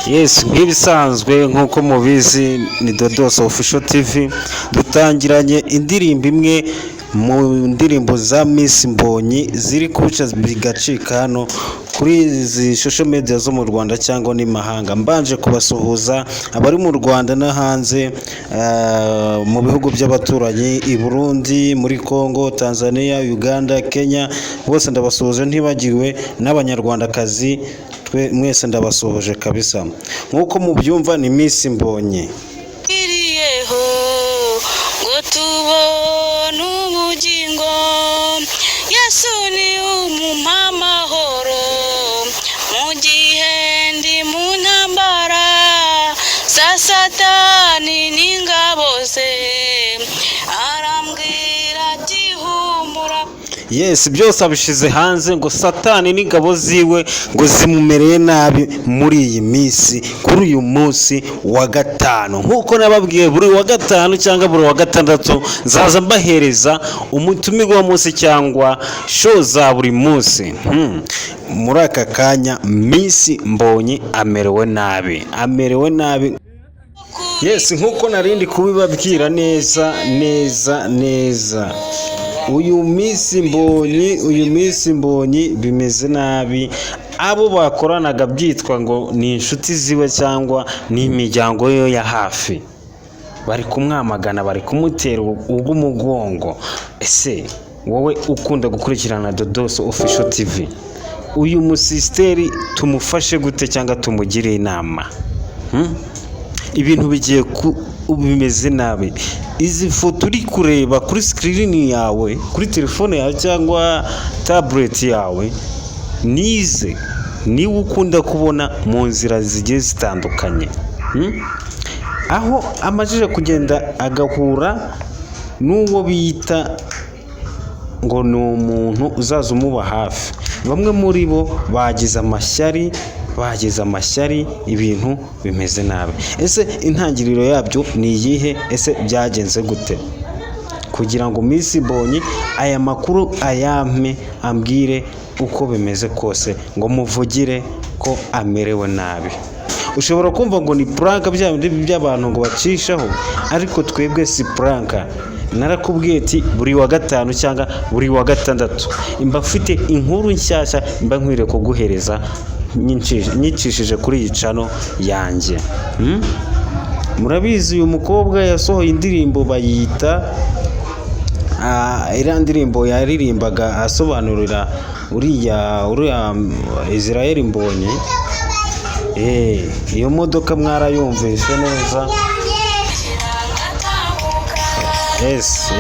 Yes, nk'ibisanzwe, nk'uko mubizi, ni Dodos Official TV. Dutangiranye indirimbo imwe mu ndirimbo za Miss Mbonyi ziri kubica bigacika hano kuri izi social media zo mu Rwanda cyangwa n'imahanga. Mbanje kubasuhuza abari mu Rwanda no hanze, mu bihugu by'abaturanyi, i Burundi, muri Congo, Tanzania, Uganda, Kenya, bose ndabasuhuje, ntibagiwe n'Abanyarwandakazi twe mwese ndabasuhuje kabisa. Nk'uko mubyumva, ni Miss Mbonyi. Iriyeho ngo tubone ubugingo. Yesu ni umumpa amahoro mu gihe ndi mu ntambara za Satani n'ingabo ze, arambwira ati: "Humura." Yes, byose abishize hanze ngo Satani n'ingabo ziwe ngo zimumereye nabi muri iyi minsi, kuri uyu munsi wa gatanu. Nk'uko nababwiye, buri wa gatanu cyangwa buri wa gatandatu nzaza mbahereza umutumirwa w'umunsi cyangwa show za buri munsi. Muri aka kanya Miss Mbonyi amerewe nabi, amerewe nabi. Yes, nk'uko narindi kubibabwira neza neza neza, uyu Miss Mbonyi, uyu Miss Mbonyi bimeze nabi. Abo bakoranaga byitwa ngo ni inshuti ziwe cyangwa ni imiryango ye ya hafi bari kumwamagana, bari kumutera ubw'umugongo. Ese wowe ukunda gukurikirana Dodos Official TV, uyu musisiteri tumufashe gute cyangwa tumugire inama? Ibintu bigiye ku bimeze nabi. Izi foto uri kureba kuri screen yawe, kuri telefone yawe cyangwa tablet yawe, nize niwe ukunda kubona mu nzira zigiye zitandukanye. Aho amajije kugenda agahura n'uwo bita ngo ni umuntu uzaza umuba hafi, bamwe muri bo bagize amashyari, bagize amashyari, ibintu bimeze nabi. Ese intangiriro yabyo ni iyihe? Ese byagenze gute kugira ngo Miss Mbonyi aya makuru ayampe, ambwire uko bimeze kose, ngo muvugire ko amerewe nabi? Ushobora kumva ngo ni prank, bya bindi by'abantu ngo bacishaho, ariko twebwe si prank. Narakubwiye ati buri wa gatanu cyangwa buri wa gatandatu mba mfite inkuru nshyashya mba nkwiriye kuguhereza nyicishije kuri iyi channel yanjye. Murabizi, uyu mukobwa yasohoye indirimbo bayita iriya ndirimbo yaririmbaga asobanurira uriya Israel Mbonyi. Iyo modoka mwarayumvise neza. Yes,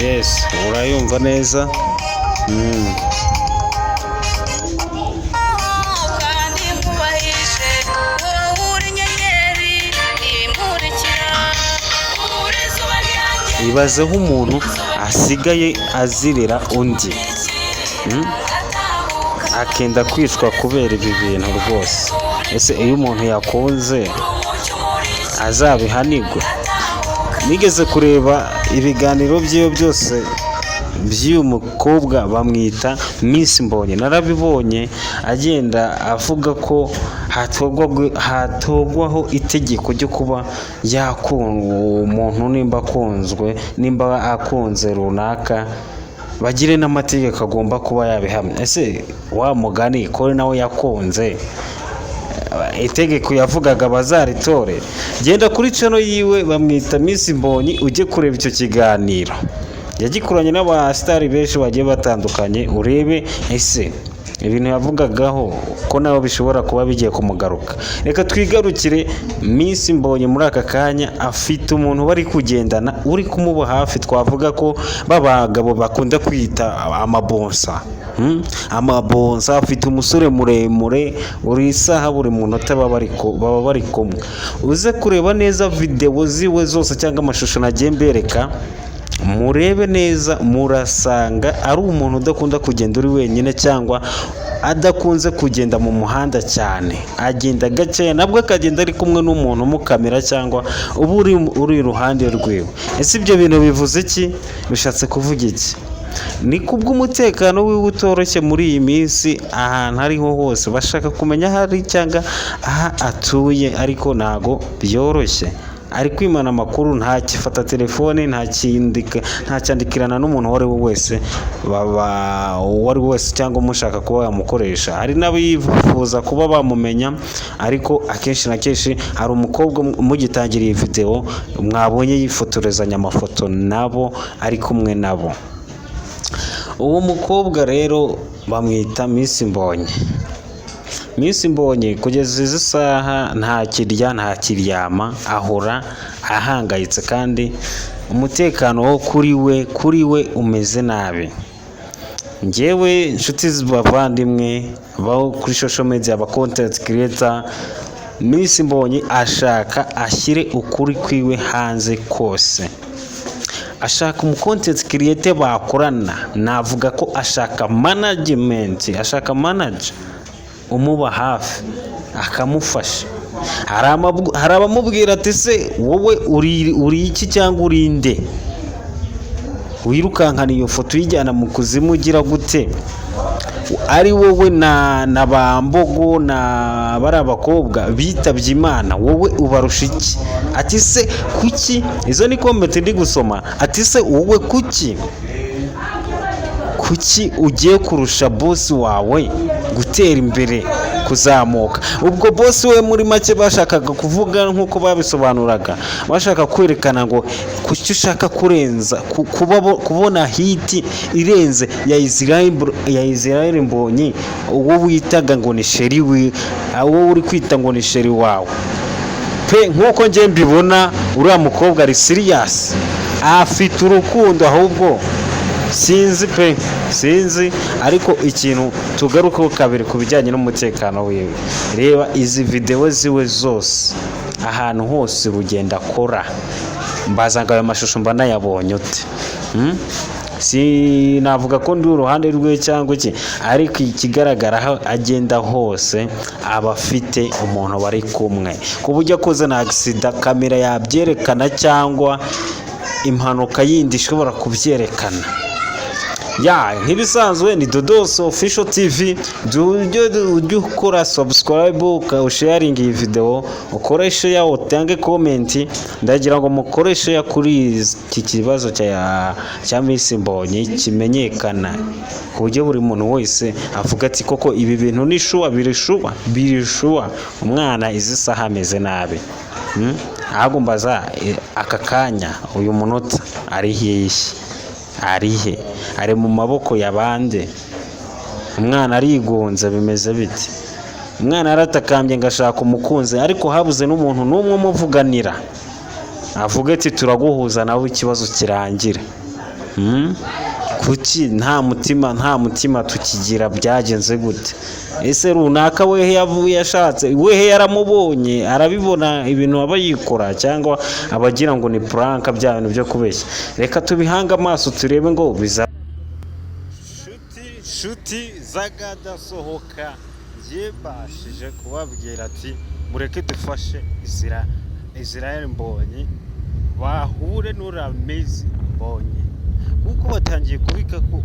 urayumva neza. Kandi nkubahishe, wowe uri inyenyeri imurikira, uri izuba ryanjye. Ibazeho umuntu asigaye azirira undi, Akenda kwicwa kubera ibi bintu rwose. Ese iyo umuntu yakunze azabihanirwe? Nigeze kureba ibiganiro byiwe byose by'uyu mukobwa bamwita Miss Mbonyi, narabibonye agenda avuga ko hatogwaho itegeko ryo kuba yakundwa umuntu, nimba akunzwe, nimba akunze runaka, bagire n'amategeko agomba kuba yabihamya. Ese wa mugani ko nawe yakunze, itegeko yavugaga bazaritore? Genda kuri channel yiwe, bamwita Miss Mbonyi, ujye kureba icyo kiganiro yagikoranye n'abasitari benshi bagiye batandukanye, urebe ese ibintu yavugagaho ko nawe bishobora kuba bigiye kumugaruka. Reka twigarukire Miss Mbonyi. Muri aka kanya afite umuntu bari kugendana uri kumuba hafi, twavuga ko b'abagabo bakunda kwita amabonsa. Amabonsa, afite umusore muremure, buri isaha, buri munota baba bari kumwe. Uze kureba neza videwo ziwe zose cyangwa amashusho nagiye mbereka, murebe neza, murasanga ari umuntu udakunda kugenda uri wenyine cyangwa adakunze kugenda mu muhanda cyane. Agenda gakeya, nabwo akagenda ari kumwe n'umuntu umukamera cyangwa uba uri iruhande rwiwe. Ese ibyo bintu bivuze iki? Bishatse kuvuga iki? Ni kubw'umutekano wiwe utoroshye muri iyi minsi. Ahantu ariho hose bashaka kumenya aho ari cyangwa aho atuye, ariko ntago byoroshye. Ari kwimana amakuru, ntakifata telefone, ntacyandikirana n'umuntu uwo ari we wese, baba uwo ari we wese cyangwa umushaka kuba yamukoresha. Hari n'abifuza kuba bamumenya, ariko akenshi na kenshi hari umukobwa mugitangira iyi videwo mwabonye yifotorezanya amafoto nabo, ari kumwe nabo. Uwo mukobwa rero bamwita Miss Mbonyi. Miss Mbonyi kugeza izi saha ntakirya, ntakiryama, ahora ahangayitse kandi umutekano wo kuri we umeze nabi. Njyewe, inshuti bavandimwe bo kuri social media, aba content creator, Miss Mbonyi ashaka ashyire ukuri kwiwe hanze kose. Ashaka umu content creator bakorana, navuga ko ashaka management, ashaka manager umuba hafi akamufasha. Hari abamubwira ati: "Se wowe uri iki cyangwa uri nde wirukankana iyo foto uyijyana mu kuzimu? Ugira gute ari wowe na ba Mbogo na bari abakobwa bitabye Imana, wowe ubarusha iki?" Ati: "Se kuki?" Izo ni comment ndi gusoma. Ati: "Se wowe kuki ugiye kurusha boss wawe gutera imbere, kuzamuka?" Ubwo boss we muri make bashakaga kuvuga, nk'uko babisobanuraga, bashaka kwerekana ngo kuki ushaka kurenza kubona hit irenze ya Israel Mbonyi, uwo witaga ngo ni chéri we, uwo uri kwita ngo ni chéri wawe pe. Nk'uko njye mbibona, uriya mukobwa ari serious, afite urukundo, ahubwo sinzi pe, sinzi. Ariko ikintu tugarukaho kabiri ku bijyanye n'umutekano wiwe, reba izi videwo ziwe zose, ahantu hose urugendo akora, mbaza ngo ayo mashusho mba nayabonye ute? Hmm? Sinavuga ko ndi uruhande rwe cyangwa iki, ariko ikigaragara, aho agenda hose aba afite umuntu bari kumwe, ku buryo akoze na accident kamera yabyerekana cyangwa impanuka yindi ishobora kubyerekana. Ya, nk'ibisanzwe ni Dodos Official TV. Ujye ukora subscribe, usharinga iyi video, ukore share, utange comment. Ndagira ngo mukore share kuri iki kibazo cya Miss Mbonyi kimenyekana, ku buryo buri muntu wese avuga ati: "Koko ibi bintu ni sure, biri sure, biri sure." Umwana izi saha ameze nabi. Ahubwo mbaza, aka kanya, uyu munota ari hehe? Ari he? Ari mu maboko ya bande? Umwana arigunze, bimeze bite? Umwana yaratakambye ngo ashaka umukunzi, ariko habuze n'umuntu n'umwe umuvuganira, avuga ati: "Turaguhuza nawe ikibazo kirangire." Hmm? Kuki nta mutima tukigira? Byagenze gute? Ese runaka wehe yavuye yashatse wehe, yaramubonye, arabibona ibintu aba yikora, cyangwa abagira ngo ni prank, bya bintu byo kubeshya? Reka tubihange amaso turebe ngo biza. Shuti z'akadasohoka, yabashije kubabwira ati: "Mureke dufashe Israel Mbonyi bahure n'uriya Miss Mbonyi," kuko batangiye kubika ko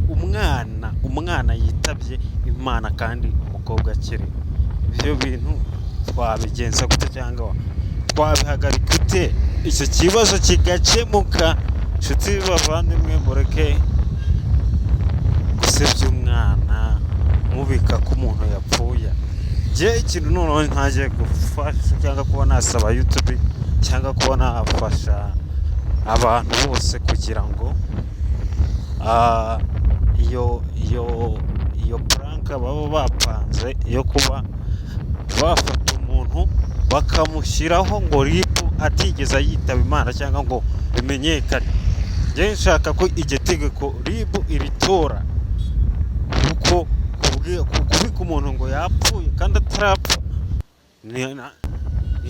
umwana yitabye Imana kandi umukobwa akiri. Ibyo bintu twabigenza gute cyangwa twabihagarika ute, icyo kibazo kigakemuka? Inshuti bavandimwe, mureke gusebya umwana mubika ko umuntu yapfuye. Njye ikintu noneho ntagiye gufasha cyangwa kuba nasaba YouTube cyangwa kuba nafasha abantu bose kugira ngo iyo prank baba bapanze yo kuba bafata umuntu bakamushyiraho ngo RIB atigeze yitaba Imana cyangwa ngo bimenyekane, njye nshaka ko iryo tegeko RIB iritora, kuko kubika umuntu ngo yapfuye kandi atarapfa ni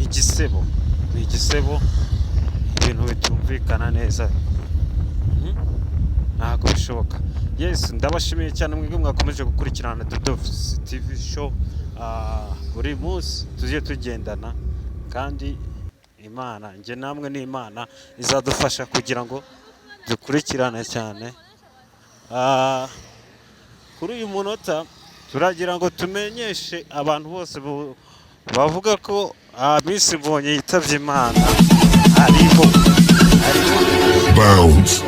igisebo, ni igisebo, ibintu bitumvikana neza. Ntabwo bishoboka. Yes, ndabashimiye cyane mwebwe mwakomeje gukurikirana Dodos TV Show. Buri munsi tujye tugendana, kandi Imana, njye namwe ni Imana izadufasha kugira ngo dukurikirane cyane. Kuri uyu munota turagira ngo tumenyeshe abantu bose bavuga ko Miss Mbonyi yitabye Imana, ariho ariho. Bounce.